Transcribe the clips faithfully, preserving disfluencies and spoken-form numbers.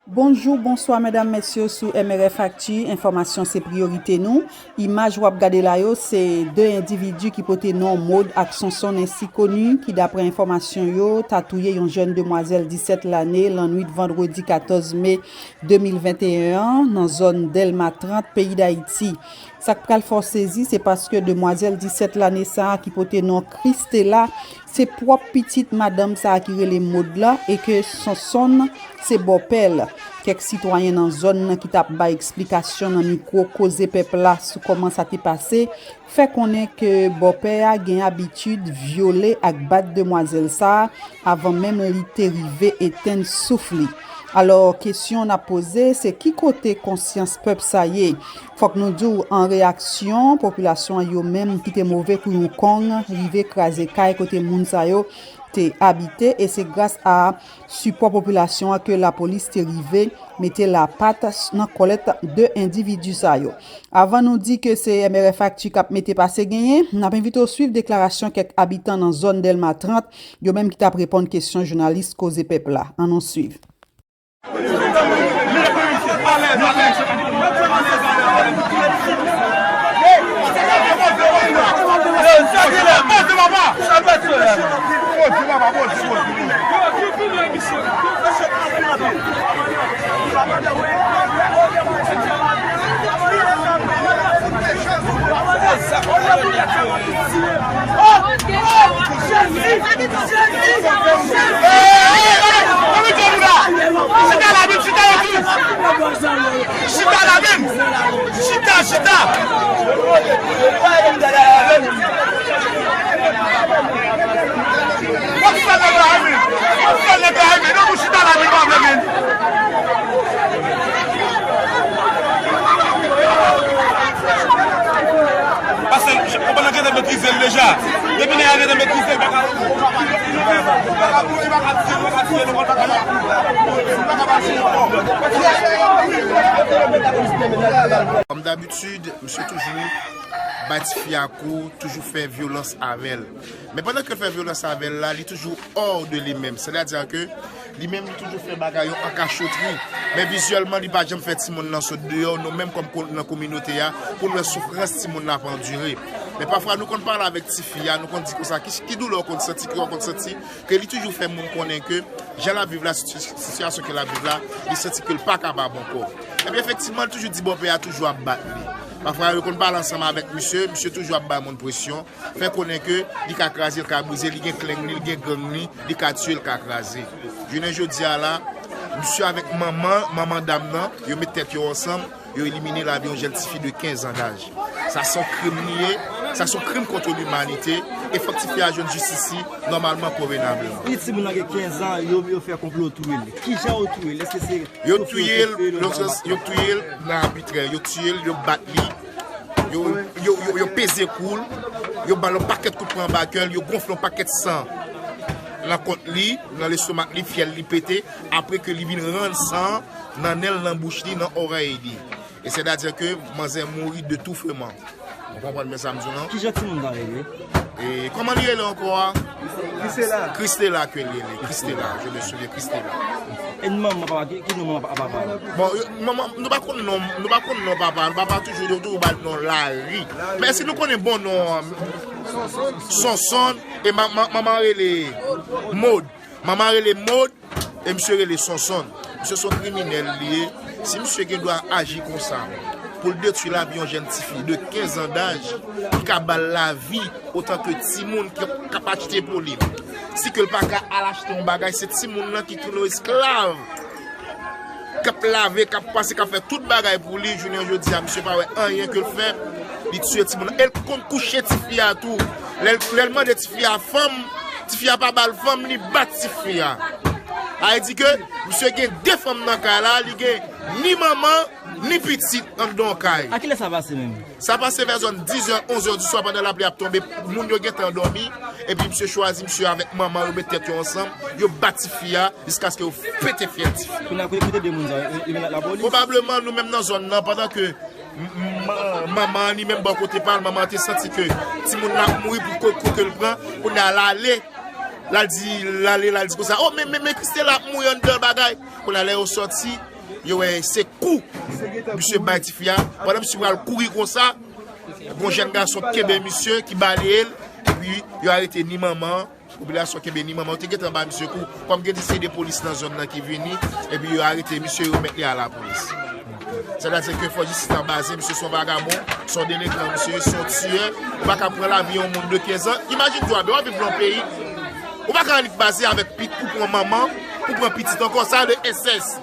Bonjou, bonswa, medam, mesye, sou M R F Actu, enfòmasyon se priyorite nou. Imaj w ap gade la yo, se de endividi ki pote non Maud ak Sonson ensi koni, ki, daprè enfòmasyon yo, ta touye yon jèn demwazèl disèt lane lannwit vandredi katòz me de mil venteyen an, nan zòn Dèlma trant, peyi Dayiti. Sa k pral fè w sezi, se paske demwazèl disèt lane sa a ki pote non Christela, se pwòp pitit madanm sa a ki rele Maud la, e ke Sonson se bòpè l. Kèk sitwayen nan zòn nan ki t ap bay eksplikasyon nan mikwo Koze Pèp la sou kòman sa te pase, fè konnen ke bòpè a gen abitid vyole ak bat demwazèl sa a avan menm li te rive etenn souf li. Alò, kesyon n ap poze, se ki kote konsyans pèp sa ye? Fòk nou di w, an reyaksyon, popilasyon an yo menm kite move kou yon kong, rive kraze kay kote moun sa yo te abite, e se gras a sipò popilasyon an ke lapolis te rive mete lapat nan kòlèt de endividi sa yo. Avan nou di ke se M R F Actu k ap mete pase genyen, n ap envite w swiv deklarasyon kèk abitan nan zòn Dèlma trant, yo menm ki t ap reponn kesyon jounalis Koze Pèp la. Ann nou swiv. Chita la menm, chita la menm. Chita, chita. Wap fè nèg la, men. Wap fè nèg la, men. Non, nou chita la menm, pa vle, men. Paske, ou pa nan gentan metrize l deja. Depi nèg la gentan metrize l, pa ka. Kòm dabitid, misye toujou bay tifi a kou, toujou fè vyolans avè l. Men pandan ke l fè vyolans avè l la, li toujou hors de li menm. Sètadi ke li menm li toujou fè bagay yo an kachotri. Men vizyèlman, li pa janm fè timoun nan sot deyò, nou menm kòm ko-, nan kominote a, pou n wè soufrans timoun nan ap andire. Men pafwa, nou konn pale avèk tifi a, nou konn di konsa, ki, ki doulè w konn santi, ki w konn santi, ke li toujou fè moun konnen ke jan l ap viv la, siti-, sitiyasyon ke l ap viv la, li santi ke l pa kapab ankò. Ebyen, efektivman, li toujou di bòpè a toujou ap bat li. Pafwa, yo konn pale ansanm avèk misye, misye toujou ap bay moun presyon, fè konnen ke li ka kraze, li ka brize, li gen klenng li, li gen gang li, li ka tiye, li ka kraze. Jounen jodi a la, misye avèk manman, manman dam nan, yo met tèt yo ansanm, yo elimine lavi yon jèn tifi de kenz an daj. Sa se yon krim li ye, sa se yon krim kont limanite, e fòk tifi a jwenn jistis li nòmalman, konvenableman. Li timoun nan gen kenz an, yo, yo fè konplo touye l. Kijan yo touye l? Èske se yo touye l, yo touye l nan abitrè, yo touye l, yo bat li, yo, yo, yo, yo peze kou l, yo ba l yon pakèt kout pwen anba kè l, yo gonfle yon pakèt san nan kont li, nan lestomak li, fyèl li pete, apre ke li vin rann san nan nen l, nan bouch li, nan orèy li. E sètadi ke manzè mouri de toufeman. Ou konprann byen sa m di w lan? Kijan timoun nan rele? E kòman li rele ankò a? Christela. Christela ke li rele. Christela, je me souviens, Christela. E manman, papa, ki, ki non manman, papa? Bon, yo, manman, nou pa konn non, nou pa konn non papa. Papa toujou, yo toujou ba l non lari. Men èske nou konnen bon non an? Sonson. E ma-, ma-, manman rele Maud. Manman rele Maud. E misye rele Sonson. Misye se yon kriminèl li ye. Si misye gen dwa aji konsa pou l detwi lavi yon jèn tifi de kenz an daj, ki ka ba l lavi otan ke timoun ki, k ap achte pou li, si ke l pa ka al achte yon bagay, se timoun nan ki tounen esklav, k ap lave, k ap pase, k ap fè tout bagay pou li. Jounen jodi a, misye pa wè anyen ke l fè. Li tiye timoun nan. E l konn kouche tifi a tou. Lè l, lè l mande tifi a fanm, tifi a pa ba l fanm, li bat tifi a. Sa vle di ke misye gen de fanm nan kay la, li gen ni manman, ni pitit anndan yon kay. A kilè sa pase menm? Sa pase vè zòn dizè, onzè di swa pandan lapli ap tonbe, moun yo gentan dòmi, epi misye chwazi, misye avèk manman yo met tèt yo ansanm, yo bat tifi a, jiskaske yo pete fyèl tifi. Kounye a, kote, kote de moun sa yo? Yo, yo met lapolis? Pwobableman, nou menm nan zòn nan, pandan ke m-, m-, manman li menm bò kote pa l, manman te santi ke timoun nan ap mouri pou kou, kou ke l pran, kounye a l ale, l al di, l ale, l al di konsa, "O, men, men, men Christela ap mouri anndan bagay." Kounye a lè yo sòti, Yo wè se kou misye bay tifi a. Pandan misye pral kouri konsa, gon jèn gason kenbe misye ki balye l, epi yo arete ni manman an. Popilasyon kenbe ni manman, yo te gentan ba misye kou. Kòm gen de seri de polis nan zòn nan ki vini, epi yo arete misye, yo remèt li a lapolis. Sètadi ke fò jistis la baze, misye se yon vagabon, se yon delenkran, misye se yon tiyè. Ou pa ka pran lavi yon moun de kenz an. Imajine twa, w ap viv nan yon peyi, ou pa ka annik baze avèk pit, ou pran manman, ou pran pitit ankò, sa le ensès.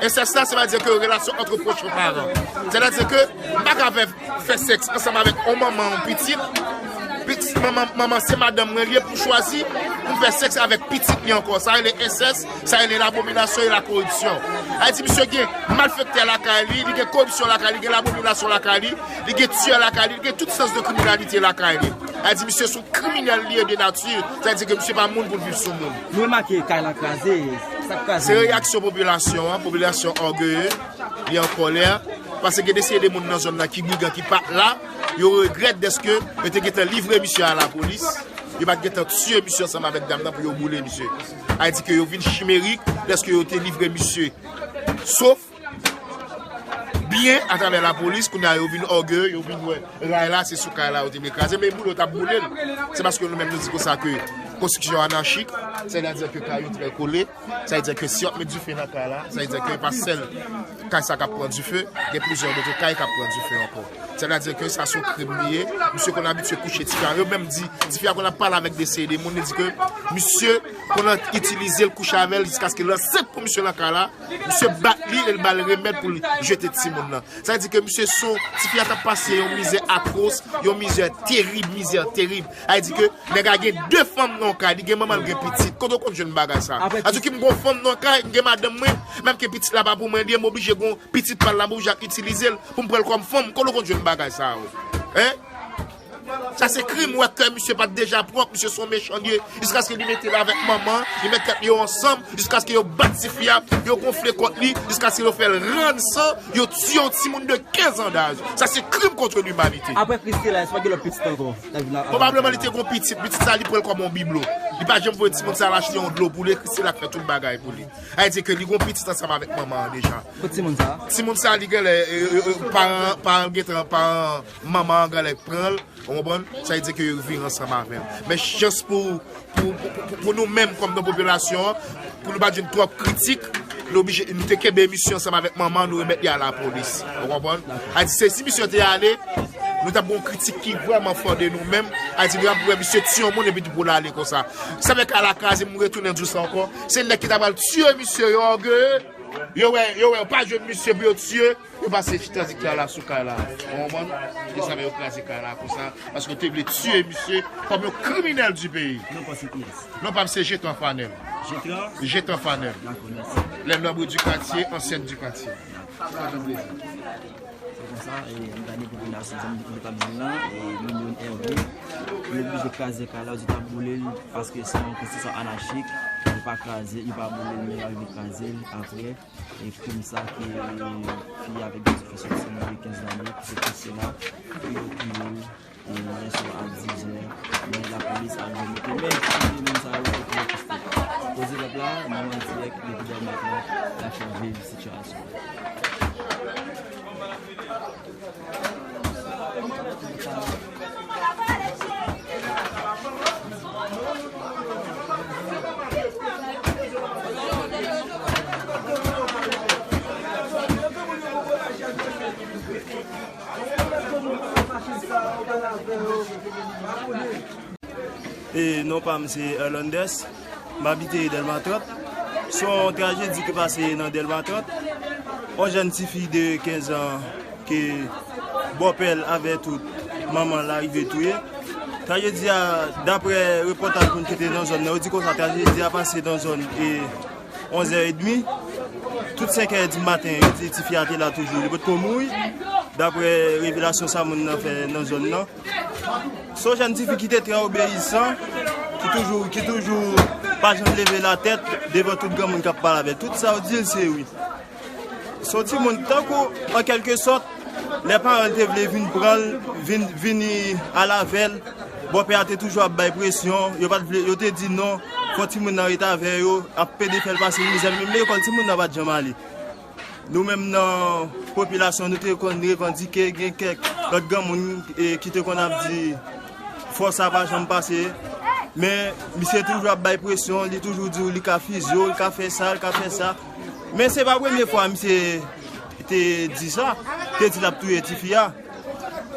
Ensès la, sètadi ke relasyon ant pwòch paran. Sètadi ke m pa ka fè fè sèks ansanm avèk yon manman, yon pitit. Pitit manman, manman se madanm mwen li ye pou m chwazi pou m fè sèks avèk pitit li ankò. Sa rele ensès, sa rele labominasyon e lakoripsyon. Sa di misye gen malfektè lakay li, li gen koripsyon lakay li, li gen labominasyon lakay li, li gen tiyè lakay li, li gen tout sans de kriminalite lakay li. Sa di misye se yon kriminèl li ye de nati. Sa di ke misye pa moun pou l viv sou moun. Nou remake kay la kraze, sa k kraze? Se reyaksyon popilasyon an, popilasyon ògeye. Li an kòlè, paske gen de seri de moun nan zòn nan ki brigan, ki pa t la, yo regrèt dèske yo te gentan livre misye a lapolis, yo pa t gentan tiye misye ansanm avèk dam nan pou yo boule misye. Sa di ke yo vin chimerik lèske yo te livre misye sof, byen atravè lapolis, kounye a yo vin ògeye, yo vin wè ray la, se sou kay la yo te vle kraze, men boule yo t ap boule l. Se paske nou menm nou di konsa ke konstriksyon anachik, sètadi ke kay yo trè kole, sa vle di ke si yo ap met dife nan kay la, sa vle di ke e pa sèl kay sa k ap pran dife, gen plizyè lòt kay k ap pran dife ankò. Sètadi ke sa se yon krim li ye. Misye konn abitye kouche tifi a. Yo menm di, tifi a konn ap pale avèk de seri de moun, li di ke misye konn itilize l, kouche avè l jiskaske l ansent pou misye nan kay la. Misye bat li e l ba l remèd pou l jete timoun nan. Sa vle di ke misye se yon, tifi a t ap pase yon mizè atwòs, yon mizè terib, mizè terib. Sa vle di ke nèg la gen de fanm nan yon kay, li gen manman l, gen pitit. Kote w konn jwenn bagay sa? Sa vle di ke m gen yon fanm nan yon kay, m gen madanm mwen, menm ke pitit la pa pou mwen li ye, m oblije gen yon pitit pa l la, m oblije ap itilize l pou m pran l kòm fanm. Kote w konn jwenn bagay sa yo? Hein? Sa se krim, ou wè kè misye pa t deja pwòp, misye se yon mechan li ye, jiskaske li mete l avèk manman, li met tèt yo ansanm, jiskaske yo bat tifi a, yo gonfle kòt li, jiskaske yo fè l rann san, yo tiye yon timoun de kenz an daj. Sa se krim contre l'humanité. Apre Christela, èske pa gen lòt pitit ankò? Pwobableman li te gon pitit, pitit sa li pran l kòm yon biblo. Li pa janm voye timoun sa al achte yon dlo pou li, e Christela k fè tout bagay pou li. Sa vle di ke li gon pitit ansanm avèk manman an deja. Kot timoun sa? Timoun sa li genlè, e, e, e, paran, paran gentan, paran manman an genlè pran l, ou konprann? Sa vle di ke yo viv ansanm avè l. Men chans pou, pou, pou, pou, pou nou menm kòm nan popilasyon an, pou nou pa t vin twòp kritik, nou oblije, nou te kenbe misye ansanm avèk manman, nou remèt li a lapolis. Ou konprann? Sa vle di, se si misye te ale, nou t ap gen yon kritik ki vrèman fò de nou menm. Sa vle di, nou t ap wè misye tiye yon moun epi tou pou l ale konsa. Sa fè kay la kraze, m retounen di w sa ankò. Se nèg ki ta pral tiye misye yo, ògeye. Yo wè, yo wè, yo pa jwenn misye pou yo tiye. Yo pase chita zik la sou kay la. Ou konprann? Se sa fè yo kraze kay la konsa. Paske yo te vle tiye misye kòm yon kriminèl di peyi. Non pa se kiyès? Non pa m se Jetan Fanèl. Jetan? Jetan Fanèl. Dakò, mèsi. Les nobres du quartier, ancêtres du quartier. Dakò. Sa fè plezi. Se konsa, e, m ta di popilasyon, sa m di popilasyon la, e, Milyonn Ève, yo oblije kraze kay la, yo di t ap boule l, paske se yon konstriksyon anachik, yo pa kraze, yo pa boule l, men yo rive kraze l apre. E krim sa ke fi avèk gason fè sòti, moun de kenz lane, ki se Christela, ke yo touye l, e, yè swa a diz è, men lapolis al vin mete men sou moun sa yo pou yo piste. Koze pèp la, nou an dirèk depi Dèlma trant, n ap fè viv sitiyasyon. E non pa m se Erlandès, m abite Dèlma trant. Se yon trajedi ki pase nan Dèlma trant. Yon jèn tifi de kenz an ke bòpè l avè tout manman l arive touye. Trajedi a, daprè repòtaj moun ki te nan zòn nan, yo di konsa trajedi a pase nan zòn e onz è edmi. Tout senk è di maten, yo di tifi a te la toujou, li potko mouri. Daprè revelasyon sa moun nan fè nan zòn nan. Se yon jèn tifi ki te trè obeyisan, ki toujou, ki toujou pa janm leve latèt devan tout granmoun k ap pale avè l. Tout sa yo di l se wi. Se yon timoun tankou, an kèlke sòt, lè paran l te vle vin pran l, vin, vini al avè l, bòpè a te toujou ap bay presyon, yo pa t vle, yo te di non, fò timoun nan ret avè yo, ap pede fè l pase mizè, menm lekòl timoun nan pa t janm ale. Nou menm nan popilasyon, nou te konn revandike, gen kèk lòt granmoun, e, ki te konn ap di fòs sa pa janm pase. Men misye toujou ap bay presyon, li toujou di w li ka fizye w, li ka fè sa, li ka fè sa. Men se pa premye fwa misye te di sa, te di l ap touye tifi a.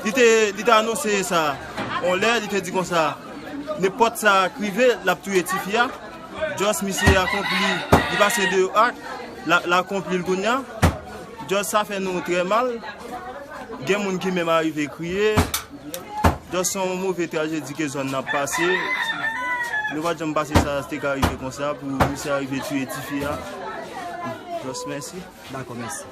Li te, li te anonse sa yon lè, li te di konsa, nenpòt sa k rive, l ap touye tifi a. Just misye akonpli, li pase de ak, l a, l akonpli l kounye a. Just sa fè nou trè mal. Gen moun ki menm arive kriye. Just se yon move trajedi ke zòn nan ap pase. Nou pa t janm panse sa te ka rive konsa pou misye arive touye tifi a. Just mèsi. Dakò, mèsi.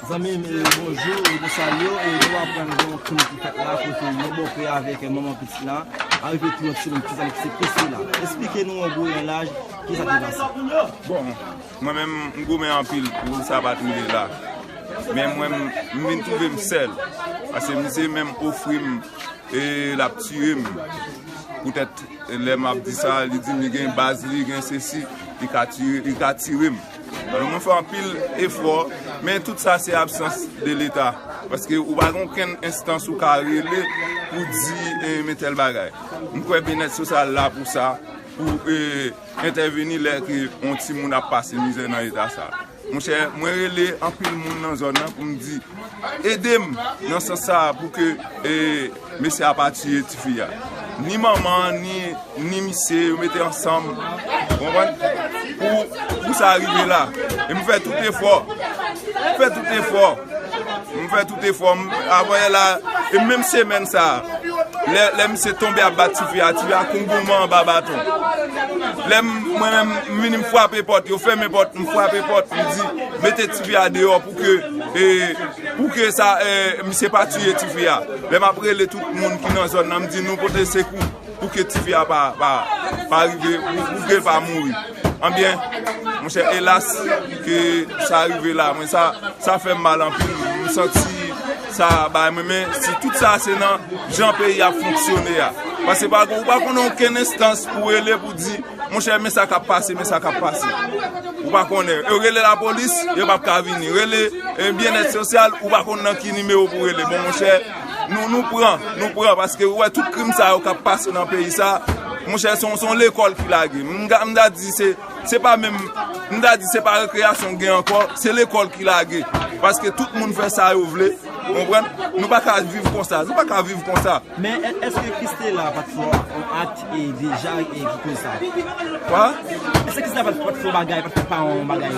Zanmi m, e, bonjou, e, nou salye w, e, nou aprann gen yon krim ki fèt la, kote yon bòpè avèk, e, manman pitit la, arive touye yon timoun ki se Priscilla. Esplike nou an gwo an laj, kisa ki pase? Bon, mwen menm, m goumen anpil pou sa pa t rive la. Men mwen, m, m vin twouve m sèl. Paske misye menm ofri m, e, l ap tiye m. Poutèt, lè m ap di sa, li di m li gen baz, li gen sesi, li ka tiye, li ka tire m. Alò, mwen fè anpil efò, men tout sa se absans de Leta. Paske ou pa gen okenn enstans ou ka rele pou di, e, men tèl bagay. M kwè byenèt sosyal la pou sa, pou, e, entèveni lè ke yon timoun ap pase mizè nan eta sa. Monchè, mwen rele anpil moun nan zòn nan pou m di, ede m nan sans sa a pou ke, e, mesye a pa tiye tifi a. Ni manman an, ni, ni misye, yo mete ansanm, ou konprann? Pou, pou sa rive la. E m fè tout efò. M fè tout efò. M fè tout efò m. Avanyè la, e menm semèn sa a, lè, lè misye tonbe ap bat tifi a, tifi a konn goumen anba baton. Lè m, mwen menm, m vini, m frape pòt, yo fèmen pòt, m frape pòt, m di, mete tifi a deyò pou ke, e, pou ke sa, e, misye pa tiye tifi a. Lè m ap rele tout moun ki nan zòn nan, m di, nou pote sekou pou ke tifi a pa, pa, pa rive, pou, pou ke l pa mouri. Anbyen, monchè, elas, ke sa rive la. Mwen, sa, sa fè m mal anpil. M santi sa bay mwen, men si tout sa se nan jan peyi ap fonksyone a. Paske pa, ou pa konnen okenn enstans pou rele pou di, monchè, men sa k ap pase, men sa k ap pase. Ou pa konnen. Yo rele lapolis, yo p ap ka vini. Rele, e, byenèt sosyal, ou pa konn nan ki nimewo pou rele. Bon, monchè, nou, nou pran, nou pran, paske ou wè tout krim sa yo k ap pase nan peyi sa, monchè, se yon, se yon lekòl ki lage. M ka, m ta di se, se pa menm, m ta di se pa rekreyasyon gen ankò, se lekòl ki lage. Paske tout moun fè sa yo vle, konprann? Nou pa ka viv konsa, nou pa ka viv konsa. Men è-, èske Christela pa t fè yon ak, e, deja, e, ki koz sa? Kwa? Èske Christela pa t, pa t fè yon bagay, pa t fè paran yon bagay?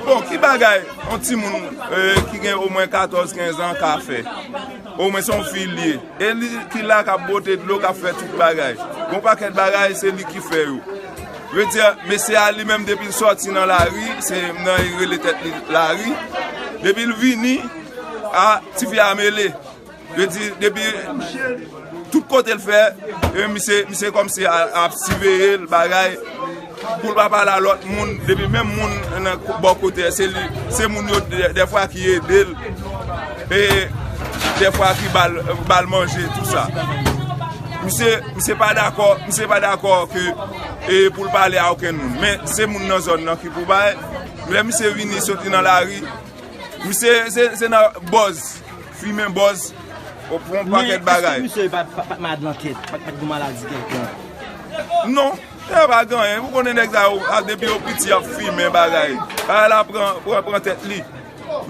Bon, ki bagay? Yon timoun, e, ki gen omwen katòz, kenz an ka fè. Omwen se yon fi l ye. E li ki la k ap bwote dlo, k ap fè tout bagay. Gon pakèt bagay, se li ki fè yo. Vle di, mesye a li menm, depi l sòti nan lari, se nan li rele tèt li lari. Depi l vini, a, tifi a mele. Vle di, depi tout kote l fè, e, misye, misye kòmsi a, ap siveye l, bagay. Pou l pa pale a lòt moun, depi menm moun nan bò kote, se li, se moun yo dè, dèfwa ki ede l, e dèfwa ki ba l, ba l manje, tou sa. Misye, misye pa dakò, misye pa dakò ke, e, pou l pale a okenn moun. Men se moun nan zòn nan ki pou bay. Lè misye vini soti nan lari, misye se, se nan bòz, fimen bòz, ou pran yon pakèt bagay. Men èske misye pa, pa, pa t malad nan tèt, pa, pa t gon maladi kèlkonk? Non. E pa gen anyen, ou konnen nèg sa yo, a, depi yo piti, y ap fimen bagay. Bagay la pran, pran, pran tèt li.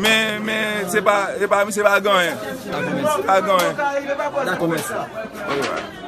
Men, men, se pa, se pa, se pa gen anyen. Dakò, mèsi. Se pa gen anyen. Dakò, mèsi. Alright.